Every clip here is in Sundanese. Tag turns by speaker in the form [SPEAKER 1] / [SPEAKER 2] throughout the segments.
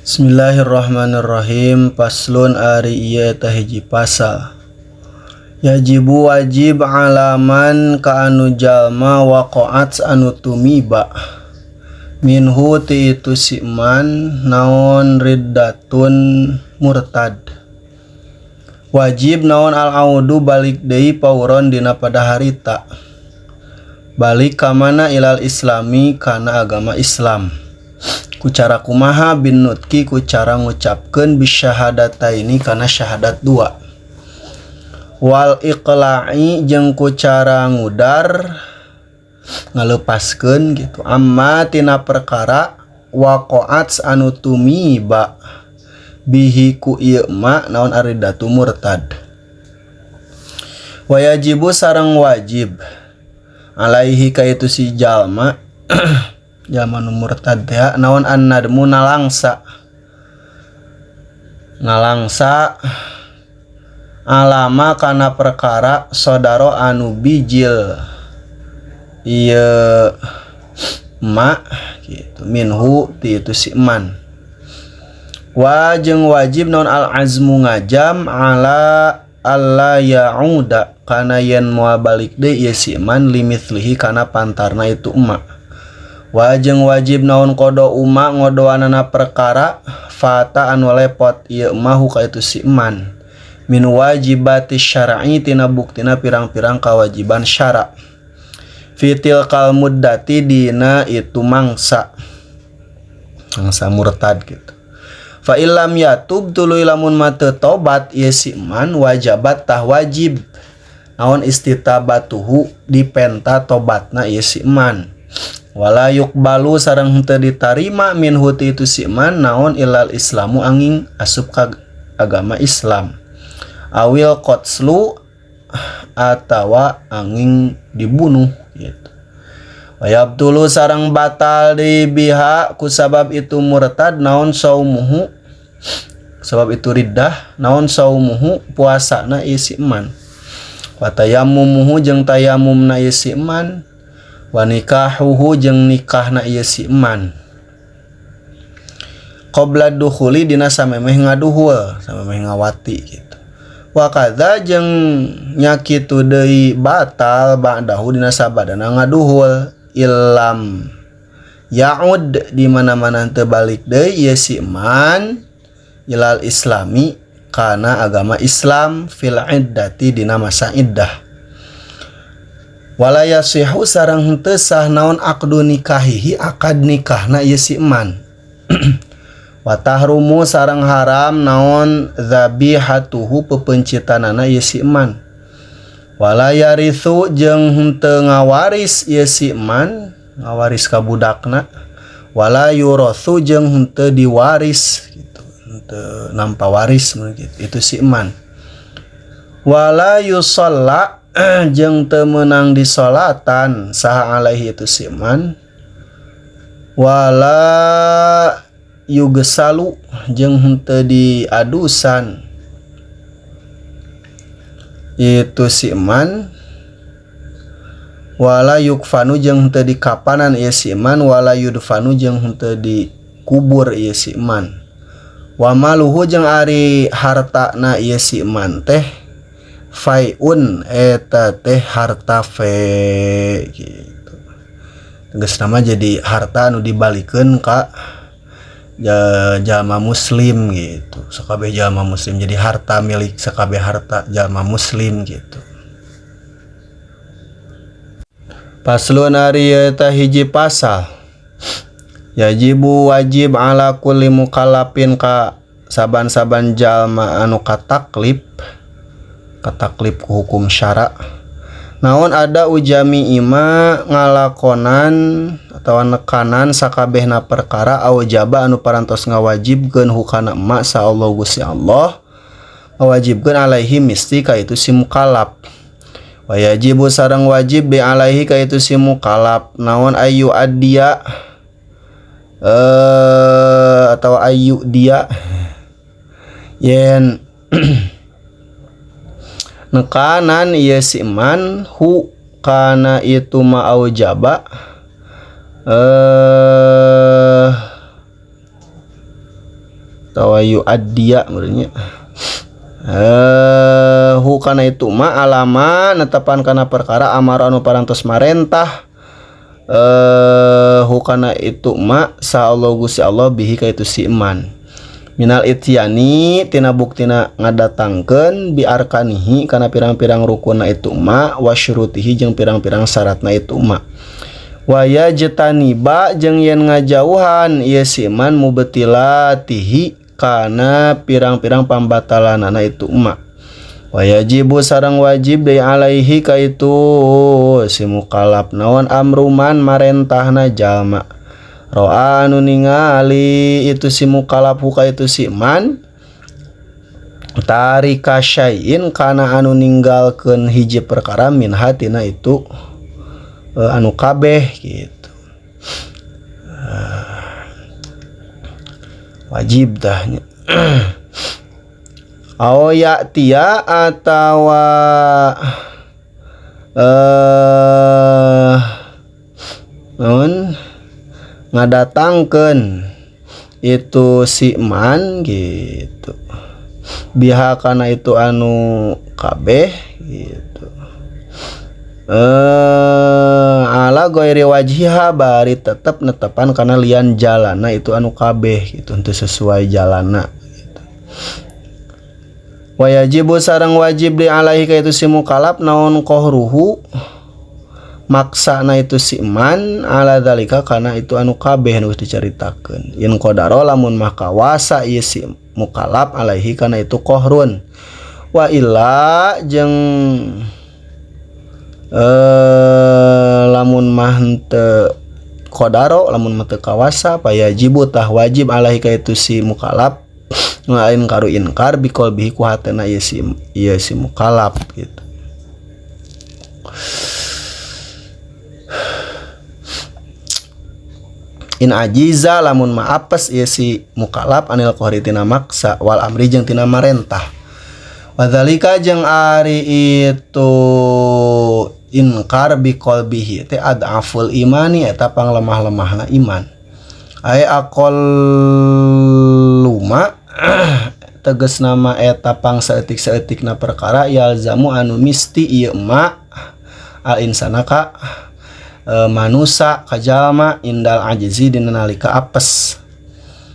[SPEAKER 1] Bismillahirrahmanirrahim. Faslun ari ieu eta hiji pasal. Yajibu wajib alaman ka anu jalma waqa'at anu tumiba minhu ti itu si man naon riddatun murtad. Wajib naon al-audu balik deui pauron dina pada harita. Balik ka mana ilal islami kana agama Islam. Ku cara kumaha bin nutki ku cara ngucapkeun bisyahadataini kana syahadat dua. Wal iqla'i jeung ku cara ngudar ngalepaskeun gitu amma tina perkara waqa'at anu tumiba bihi ku ieu ma naon aridatu murtad. Wa yajibu sareng wajib alaihi ka itu si jalma jalma nu murtad teh naon annadmu nalangsa nalangsa alama kana perkara sodaro anu bijil ieu ma gitu minhu ti itu si man. Wa jeung wajib naon al azmu ngajam ala alla ya'uda kana yen moal balik deui ieu si man limithlihi kana pantarna itu emak. Wa jeung wajib naon qada uma ngodoanana perkara fata anu lepot ieu mahu ka itu si man min wajibati syar'i tina buktina pirang-pirang kewajiban syara fitil kal muddati dina itu mangsa mangsa murtad gitu. Fa illam yatub tuluy lamun ma teu tobat ieu si man wajabat tah wajib naon istitabatuhu dipenta tobatna ieu si man. Wala yuqbalu sareng henteu ditarima minhu ti itu si man naon ilal islamu angin asup ka agama Islam awil qatslu atawa angin dibunuh gitu. Wa yabtulu sareng batal di biha ku sabab itu murtad naon saumuhu sabab itu riddah naon saumuhu puasana ieu si man wa tayammumuhu jeung tayammumna ieu si man wa nikahuhu jeung nikahna ieu si man qabla dukhuli dina samemeh ngaduhul samemeh ngawati gitu. Wa kadza jeung nya kitu deui batal ba'dahu dina sabadana ngaduhul illam ya'ud di mana-mana teu balik deui ieu si man ilal islami kana agama Islam fil iddati dina masa iddah. Wala yasihu sareng henteu sah naon aqdu nikahihi akad nikahna ieu si man. Wa tahrumu sareng haram naon dzabihatuhu pepencitanana ieu si man. Wala yarithu jeung henteu ngawaris ieu si man ngawaris ka budakna. Wala yurathu jeung henteu diwaris gitu, henteu nampa waris mun gitu itu si man. Wala yusalla jeung teu meunang disolatan saha alaihi itu si man. Wala yugsalu jeung henteu diadusan itu si man. Wala yukfanu jeung henteu dikapanan ieu si man. Wala yudfanu jeung henteu dikubur ieu si man. Wa maluhu jeung ari hartana ieu si man teh faiun eta teh harta fe gitu. Tegas nama jadi harta anu dibalikeun ka jalma muslim gitu. Sakabeh jalma muslim jadi harta milik sakabeh harta jalma muslim gitu. Paslon ari eta hiji pasal. Yajibu wajib ala kulli mukallafin ka saban-saban jalma anu kataklif kataklif ku hukum syara naon ada ujami ima ngalakonan atawa nekanan sakabehna perkara aujaba anu parantos ngawajibkeun hukana emak sa Allah Gusti Allah ngawajibkeun alaihi misti ka itu si mukallaf. Wa yajibu sareng wajib bi alaihi ka itu si mukallaf naon ayu addia atau ayu dia yen nekanan ieu si man hu kana itu ma aujaba Atawa yuaddiya meureun nya. Hu kana itu ma alama netepan kana perkara amara anu parantos marentah hu kana itu ma sa Allah Gusti Allah bihi ka itu si iman minal ityani tina buktina ngadatangkeun bi arkanihi kana pirang-pirang rukunna itu ma wa syurutihi jeung pirang-pirang syaratna itu ma wa yajtaniba jeung yen ngajauhan ieu si iman mubtilatihi kana pirang-pirang pambatalanana itu ma wa yajibu sareng wajib deui alaihi ka itu si mukalaf naon amruman marentahna jalma roa anu ningali itu si mukalaf ka itu si man tarika syai'in kana anu ninggalkeun hiji perkara min hatina itu anu kabeh gitu. Wajib dahnya. Aw ya'tiya atawa naon ngadatangkeun itu si man gitu biha kana itu anu kabeh gitu ala ghairi wajhiha bari tetep netepan kana lian jalana itu anu kabeh gitu henteu sesuai jalana gitu. Wa yajibu sareng wajib di alaihi ka itu si mukalaf naon qahruhu maksana itu si man ala dzalika kana itu anu kabeh nu geus dicaritakeun in qadara lamun mah kawasa ieu si mukalaf alaihi kana itu qahrun wa illa jeung lamun mah henteu qadaro lamun mah teu kawasa payajibu tah wajib alaihi ka itu si mukalaf ngain karu inkar biqalbihi ku hatena ieu si mukalaf gitu. In ajiza lamun mah apes ieu si mukalaf anil qahri tina maksa wal amri jeung tina marentah. Wadzalika jeung ari itu inkar biqalbihi teh adaful imani eta panglemah-lemahna iman. Ai aqalluma tegas nama eta pang saeutik-saeutikna perkara yalzamu anu misti ieu ma al insana ka manusa ka jalma indal ajizi dina nalika apes.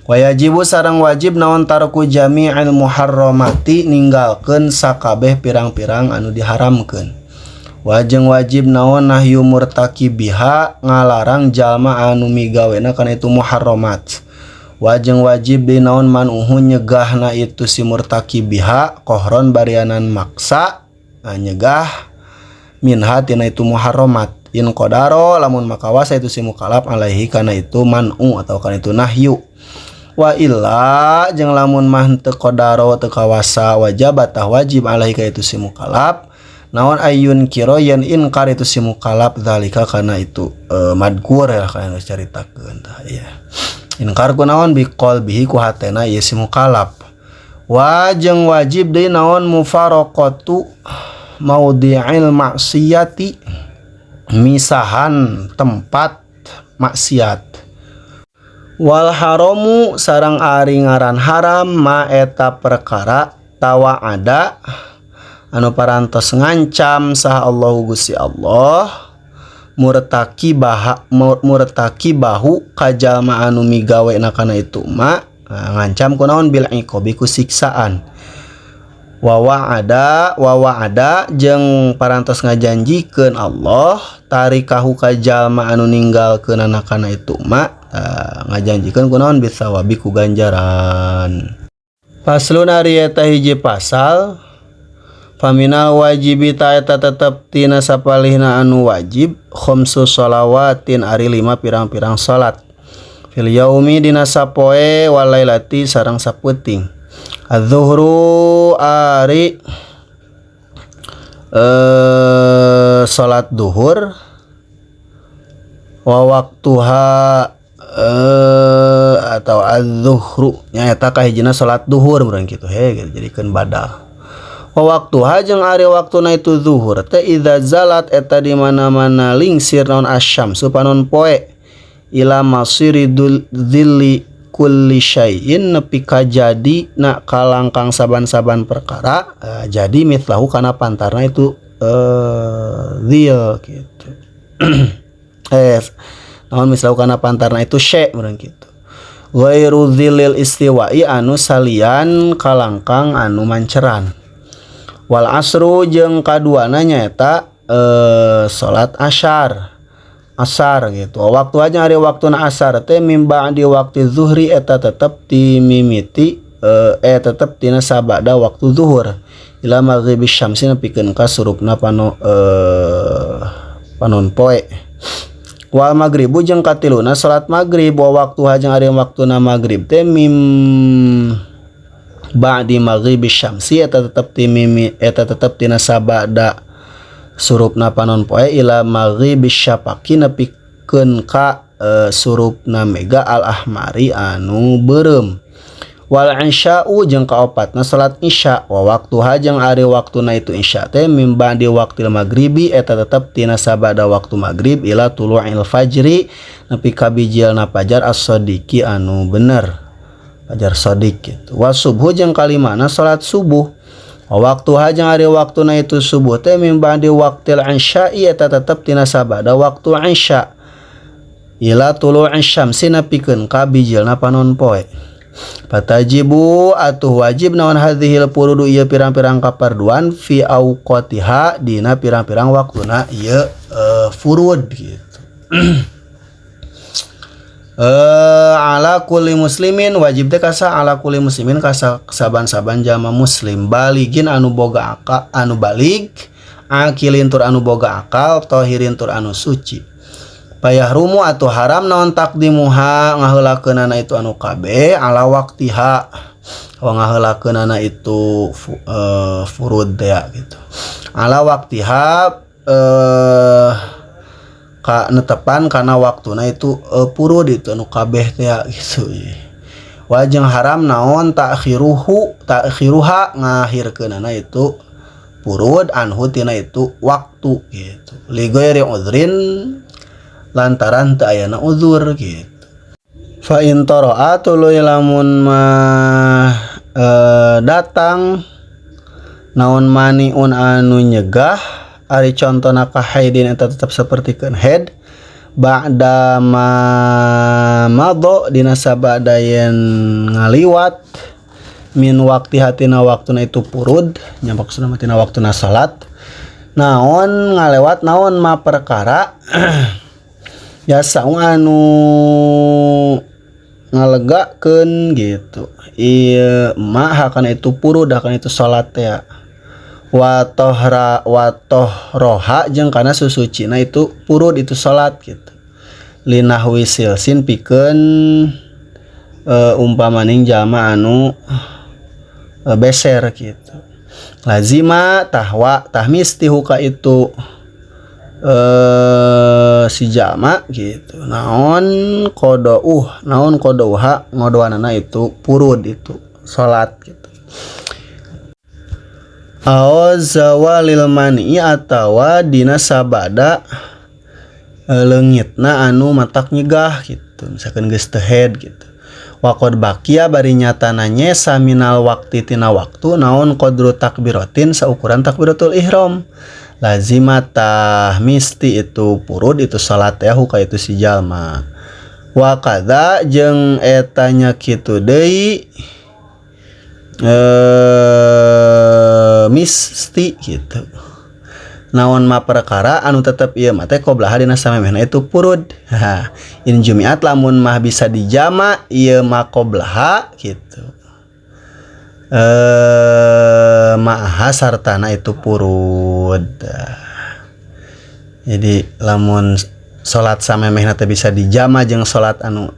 [SPEAKER 1] Wajibu sareng wajib naon tarku jami'il muharramati ninggalkeun sakabeh pirang-pirang anu diharamkeun. Wajeng wajib naon nahyu murtakibiha ngalarang jalma anu migawena kana itu muharramat. Wajeng wajib deui naon manuhu nyegahna itu si murtakibiha kohron barianan maksa nyegah minha tina itu muharramat. In qadaro lamun makawasa itu si mukalaf alaihi kana itu man'u atau kana itu nahyu. Wa illa jeung lamun mah teu qadaro teu kawasa wajabat tah wajib alaihi ka itu si mukalaf naon ayun kira yen inkar itu si mukalaf zalika kana itu madkur ya kana geus caritakeun tah ieu. Inkar ku naon biqalbihi ku hatena ieu si mukalaf. Wa jeung wajib deui naon mufaraqatu maudhi'il maksiati misahan tempat maksiat. Wal haramu sareng ari ngaran haram ma eta perkara tawa ada anu parantos ngancam saha Allahu Gusti Allah murtaki bahu ka jalma anu migawena kana itu ma ngancam kunaon bil iqabi ku siksaan. Wa wa'ada jeung parantos ngajanjikeun Allah tarikahu ka jalma anu ninggalkeunana kana itu ma ngajanjikeun kunaon bisawabi ku ganjaran. Faslun ari eta hiji pasal faminal wajibi ta eta tetep tina sapalihna anu wajib khamsu shalawatin ari 5 pirang-pirang salat fil yaumi dina sapoe wal lailati sareng sapeuting. Az-zuhru ari salat duhur wa waktuha atau az-zuhru nyaeta kahijina salat duhur urang kitu he jadikeun badal. Wa waktuha jeung ari waktuna itu zuhur teh idza zalat eta di mana-mana lingsir naon asyamsu panon poe ila masiri dzilli kulli syai'in nepi ka jadi na kalangkang saban-saban perkara jadi mithlahu kana pantarna itu dzil gitu. Naon mithlahu kana pantarna itu syai' meureun kitu. Ghairu dzilil istiwa'i anu salian kalangkang anu manceran. Wal asru jeung kaduana nyaeta salat asyar. Asar gitu. Waktu aja hari waktuna asar teh mim ba'di waktu zuhri eta tetep ti mimiti tetep tina sabada waktu zuhur ila maghribi syamsi nepikeun ka surupna panon poe. Wal maghribu jeung katiluna salat maghrib wa waktu hajang ari waktuna maghrib teh mim ba'di maghribi syamsi eta tetep ti mimi eta tetep tina sabada surupna panon poe ila maghribi syafaqi nepikeun ka surupna mega al ahmari anu beureum. Wal isya'u jeung kaopatna salat isya wa waktuha jeung ari waktuna itu isya teh mim ba'di waqtil maghribi eta tetep tina sabada waktu maghrib ila tulu'il fajri nepi ka bijilna fajar as-sadiqi anu bener fajar sadiq gitu. Wa subuh jeung kalimana salat subuh waktu hajang ari waktuna itu subuh teh mim ba'di waqtil isya'i eta tetep tina sabada waktu isya ila tulu'i syamsi nepikeun ka bijilna panon poe. Fatajibu atuh wajib naon hadhil furudu ieu pirang-pirang kaparduan fi auqatiha dina pirang-pirang waktuna ieu furud gitu. Ala kulli muslimin wajib teh kasa ala kulli muslimin kasa saban-saban jama muslim baligin anu boga akal anu balig akilin tur anu boga akal tohirin tur anu suci payahrumu atau haram naon takdimuha ngaheulakeunana itu anu kabeh ala waktiha ngaheulakeunana itu furud teh gitu ala waktiha ka netepan karena waktuna itu purud itu anu kabeh teh gitu. Wajeng haram naon ta'khiruhu ta'khiruha ngahirkeunana itu purud anhu tina itu waktu gitu. Li ghairi udhrin lantaran teu ayana uzur gitu. Fa in tara'a tuluy lamun mah datang naon maniun anu nyegah ari contona ka haidin eta tetep sapertikeun haid ba'da ma madha dina sabada yen ngaliwat min waktu hatina waktuna itu purud nya maksudna mah tina waktuna salat naon ngalewat naon ma perkara jasa anu ngalegakeun gitu ieu ma hakana itu purud hakana itu salat ya wa tohra wa tohroha jeung kana susucina itu purud itu salat gitu linahwi silsin pikeun umpamaning jalma anu beser gitu lazima tahwa tahmisti huka itu si jalma gitu naon qadauh naon qadauha ngodoanana itu purud itu salat gitu. Aw zawalil mani atawa dina sabada leungitna anu matak nyegah gitu misalkan geus teu haid gitu. Waqad baqiya bari nyatana nyesa minal waqti tina waktu naon qadru takbiratin saukuran takbiratul ihram lazimatah misti itu purud itu salat teh huka itu si jalma. Wa kadza jeung eta nya kitu deui misti gitu naon ma perkara anu tetep ieu mah teh qoblaha dina samemehna itu purud. In jumiat lamun mah bisa dijama ieu ma qoblaha gitu ma'aha sartana itu purud. Jadi lamun salat samemehna teh bisa dijama jeung salat anu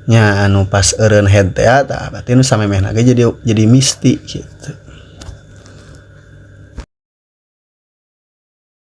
[SPEAKER 1] nya anu pas eureun head teh tah berarti nu samemehna ge jadi misti gitu.